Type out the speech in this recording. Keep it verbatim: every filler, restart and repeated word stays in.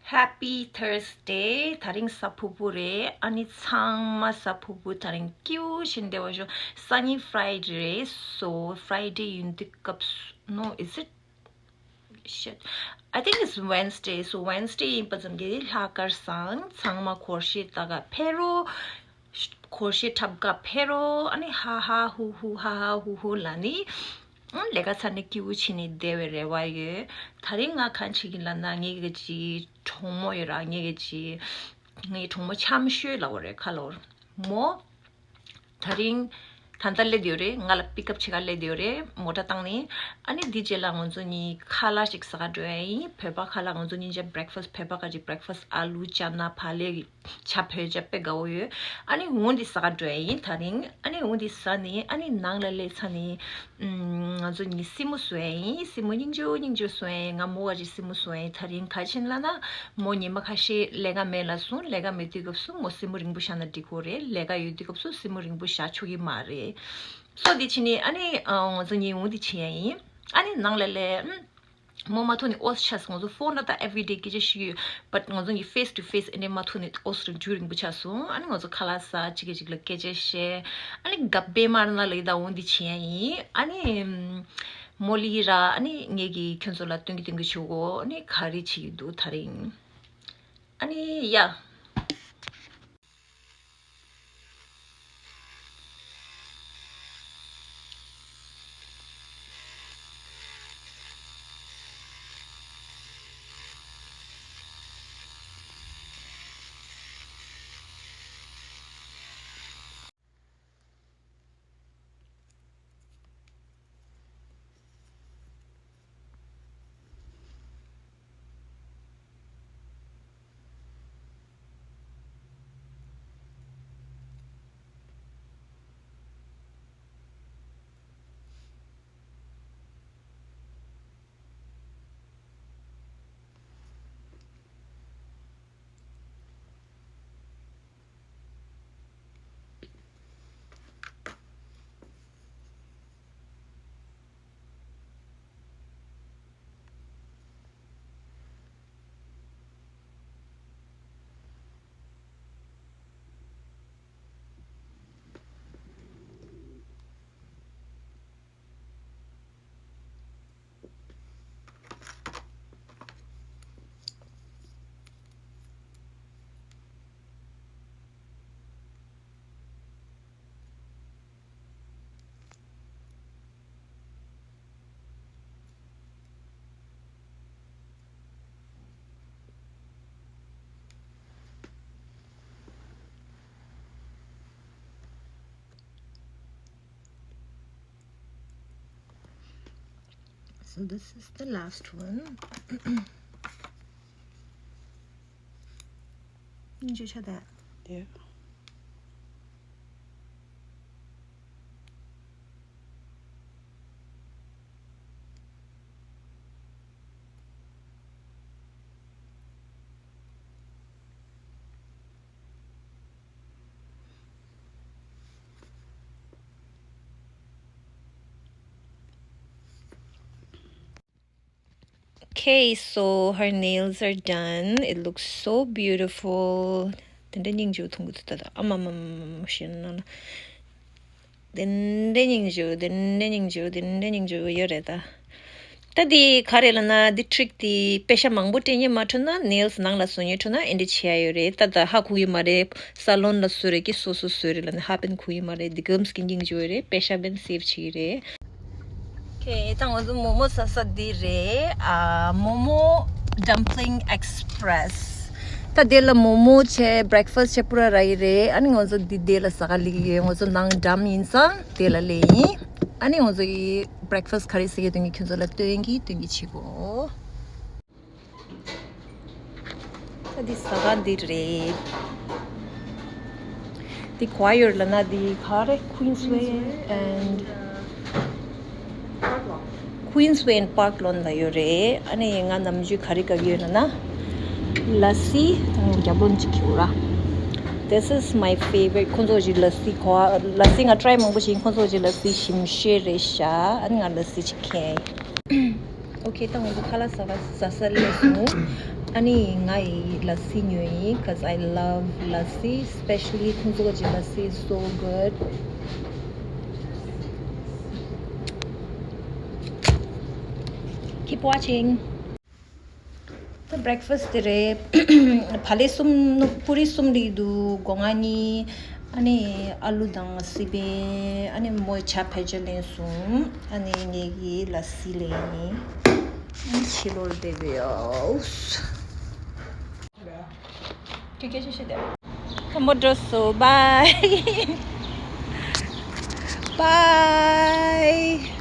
Happy Thursday. དེ་རིང་གཟའ་ཕུར་བུ་རེད། ཨ་ནི་ཚང་མ་གཟའ་ཕུར་བུ་དེ་རིང་སྐྱིད་པོ་བྱས་ནས་བསྡད་པ་ཤོག་སང་ཉིན་Friday རེད། So Friday ཡིན་དུས་སྐབས་སུ། No, is it? Shit. I think it's Wednesday. So Wednesday ཡིན་པ་ཙམ་གྱིས་ལྷག་དཀར་བཟང་། ཚང་མ་སྒོར་གཞས་ལྟ་ག་ཕེབས་རོགས། སྒོར་གཞས་འཁྲབ་ག་ཕེབས་རོགས། ཨ་ནི་ཧ་ཧ་ཧུ་ཧུ་ཧ་ཧ་ཧུ་ཧུ་ལབ་ནི། ཨང་། ལས་ཀ་ཚར་ནས་སྐྱིད་པོ་བྱས་ནས་བསྡད་པའི་རེ་བ་ཡོད། དེ་རིང་ང་གང་བྱེད་ཀྱི་ལབ་ན། ངའི་གི་ཅིག་གྲོགས་མོ་ཡོད་ར། ངའི་གི་ཅིག་ངའི་གྲོགས་མོ་འཆམ་ཤོས་ལབ་དགོས་རེད་ཁ་ལོར། མོ་དེ་རིང་ད་ལྟ་སླེབས་ཡོད་རེད། ང་ལ་པིག་ཨབ་བྱེད་ག་སླེབས་ཡོད་རེད། མོ་ཊ་བཏང་ནས། ཨ་ནི་འདི་རྗེས་ལ་ང་ཚོ་གཉིས་ཁ་ལག་ཅིག་ཟ་ག་འགྲོ་ཡ་ཡིན། བོད་པ་ཁ་ལག། ང་ཚོ་གཉིས་ཆ་breakfast བོད་པ་ཁ་ཅིག breakfast ཨ་ལུ་ཅ་ན་བག་ལེབ། ཇ་བོད་ཇ་དཔེ་དགའ་བོ་ཡོད། ཨ་ནི་འོ་འདི་ཟ་ག་འགྲོ་ཡ་ཡིན་དེ་རིང་། ཨ་ནི་འོ་འདི་ཟ་ནས་ཨ་ནི་ནང་ལ་སླེབས་ཚར་ནས། ཨམ། ང་ཚོ་གཉིས་སྲིང་མོ་བཟོ་ཡ་ཡིན། སྲིང་མོ་སྙིང་རྗེ་པོ་སྙིང་རྗེ་པོ་བཟོ་ཡ་ཡིན། ང་མོ་ག་ཅིག་སྲིང་མོ་བཟོ་ཡ་ཡིན། དེ་རིང་ག་རེ་བྱེད་ལབ་ན། མོ་ཉི་མ་ཁ་ཤས་ལས་ཀ་མེད་ལབ་སོང་། ལས་ཀ་མེད་དུས་སྐབས་སུ་མོ་སྲིང་མོ་རིང་པོ་བཞག་ན་འགྲིག་གི་རེད། ལས་ཀ་ཡོད་དུས་སྐབས་སུ་སྲིང་མོ་རིང་པོ་བཞག་ཆོག་གི་མ་རེད། So འདི་བྱས་ནས་ཨ་ནི་ང་ཚོ་གཉིས་འོ་འདི་བྱེད་ཡ་ཡིན། ཨ་ནི་ནང་ལ་སླེབས། ཨམ། མོ་མ་ཐུག་ནས་ཨོ་ཙི་ཆགས་སོང་། ང་ཚོ་ཕོན་ལ་ད་everyday སྐད་ཆ་བཤད་ཀྱི་ཡོད། But ང་ཚོ་གཉིས་face to face ཨེ་འདྲས་མ་ཐུག་ནས་ཨོ་ཙི་རིང་རྒྱུན་རིང་པོ་ཆགས་སོང་། ཨ་ནི་ང་ཚོ་ཁ་ལག་ཟ། གཅིག་གིས་གཅིག་ལ་སྐད་ཆ་བཤད། ཨ་ནི་ག་པེ་མར་ན་ལ་ཡི་ད་འོ་འདི་བྱེད་ཡ་ཡིན། ཨ་ནི་མོ་ལི་ར། ཨ་ནི་ངེད་ཀྱིས་ཁྱོད་ཚོ་ལ་སྟོན་གྱི་སྟོན་གྱི་བྱེད་གོ། ཨ་ནི་ག་རེ་བྱེད་ཀྱི་འདུག་དེ་རིང་། ཨ་ནི་ཡ། So this is the last one. Did you check that? Yeah. Okay, so her nails are done. It looks so beautiful. དེ་འདྲ་སྙིང་རྗེ་པོ་མཐོང་གི་འདུག་ད་ལྟ། ཨ་མ་མ་མ་མ་མ་ཞེས་ན་ན། དེ་འདྲ་སྙིང་རྗེ་པོ། དེ་འདྲ་སྙིང་རྗེ་པོ། དེ་འདྲ་སྙིང་རྗེ་པོ་ཡོད་རེད་ད། ད་འདི་ག་རེ་ལབ་ན། འདི་ཊིག་འདི་པེ་ཤ་མང་པོ་སྤྲད་སྙིང་མ་འདོད་ན་ནེལ་སི་ནང་ལ་བཟོ་སྙིང་འདོད་ན་ཨེ་འདྲ་བྱེད་ཡ་ཡོད་རེད། ད་ད་ཧ་གོ་གི་མ་རེད། སཱ་ལོན་ལ་བཟོས་རེད་ཀྱི་སོ་སོ་བཟོས་རེད་ལབ་ནས་ཧ་པན་གོ་གི་མ་རེད། འདི་གམ་སི་ཀི་སྙིང་རྗེ་པོ་རེད། པེ་ཤ་པན་སེབ་བྱེད་ཀྱི་རེད། Okay, ད་ང་ཚོ་མོ་མོ་ཟ་ས་འདི་རེད། ཨ། Momo Dumpling Express. ད་དེ་ལ་མོ་མོ་བྱས། བྷི་རེག་ཕ་སི་བྱས། པུ་ར་ར་ཡི་རེད། ཨ་ནི་ང་ཚོ་འདི་དེ་ལ་ཟ་ག་སླེབས་ཀྱི་ཡོད། ང་ཚོ་ནང་ཌམ་ཡིན་ཙང་དེ་ལ་སླེབས་ཡིན། ཨ་ནི་ང་ཚོ་ཡི་བྷི་རེག་ཕ་སི་ག་རེ་ཟ་གི་འདུག་ངས་ཁྱོད་ཚོ་ལ་སྟོན་གྱི་སྟོན་གྱི་བྱེད་གོ། ད་འདི་ཟ་ག་འདི་རེད། འདི་ག་པར་ཡོད་ལབ་ན། འདི་ག་རེ། Queensway and Queensway and Park Lawn ལ་ཡོད་རེད། ཨ་ནི་ང་ནམ་རྒྱུན་ག་རེ་དགའ་གི་ཡོད་ལབ་ན། ལ་སི། ད་ངས་རྒྱབ་ལོགས་ཅིག་ཁྱེར་ར། This is my favorite. ཁོང་ཚོ་གི་ལ་སི་གོ། ལ་སི་ང་ཊི་རའི་མང་པོ་བྱས་ཡིན། ཁོང་ཚོ་གི་ལ་སི་ཞིམ་ཤོས་རེད་ཤག་ཨ་ནི་ང་ལ་སི་ཅིག་ཁྱེར་ཡིན། Okay, ད་ང་ཚོ་ཁ་ལག་ཟ་ག་ཟ་ས་སླེབས་སོང་། ཨ་ནི་ང་ཡི་ལ་སི་ཉོས་ཡིན། Cause I love lassi, especially ཁོང་ཚོ་གི་ལ་སི is so good. Keep watching. ད་breakfast དེ་རེད། བག་ལེབ་གསུམ། པུ་རི་གསུམ་རིགས་འདུག་སྒོ་ང་གཉིས། ཨ་ནི་ཨ་ལུ་དང་སི་པན། ཨ་ནི་མོས་ཇ་བེད་སྤྱོད་ལེན་སོང་། ཨ་ནི་ངེད་ཀྱིས་ལ་སི་ལེན་ཡིན། ཨ་ནི་ཕྱི་ལོགས་བསྡད་པའི་ཨོ། ཁྱོད་སྐད་ཆ་བཤད་དེ། མོ་འགྲོ་སོང་། bye bye.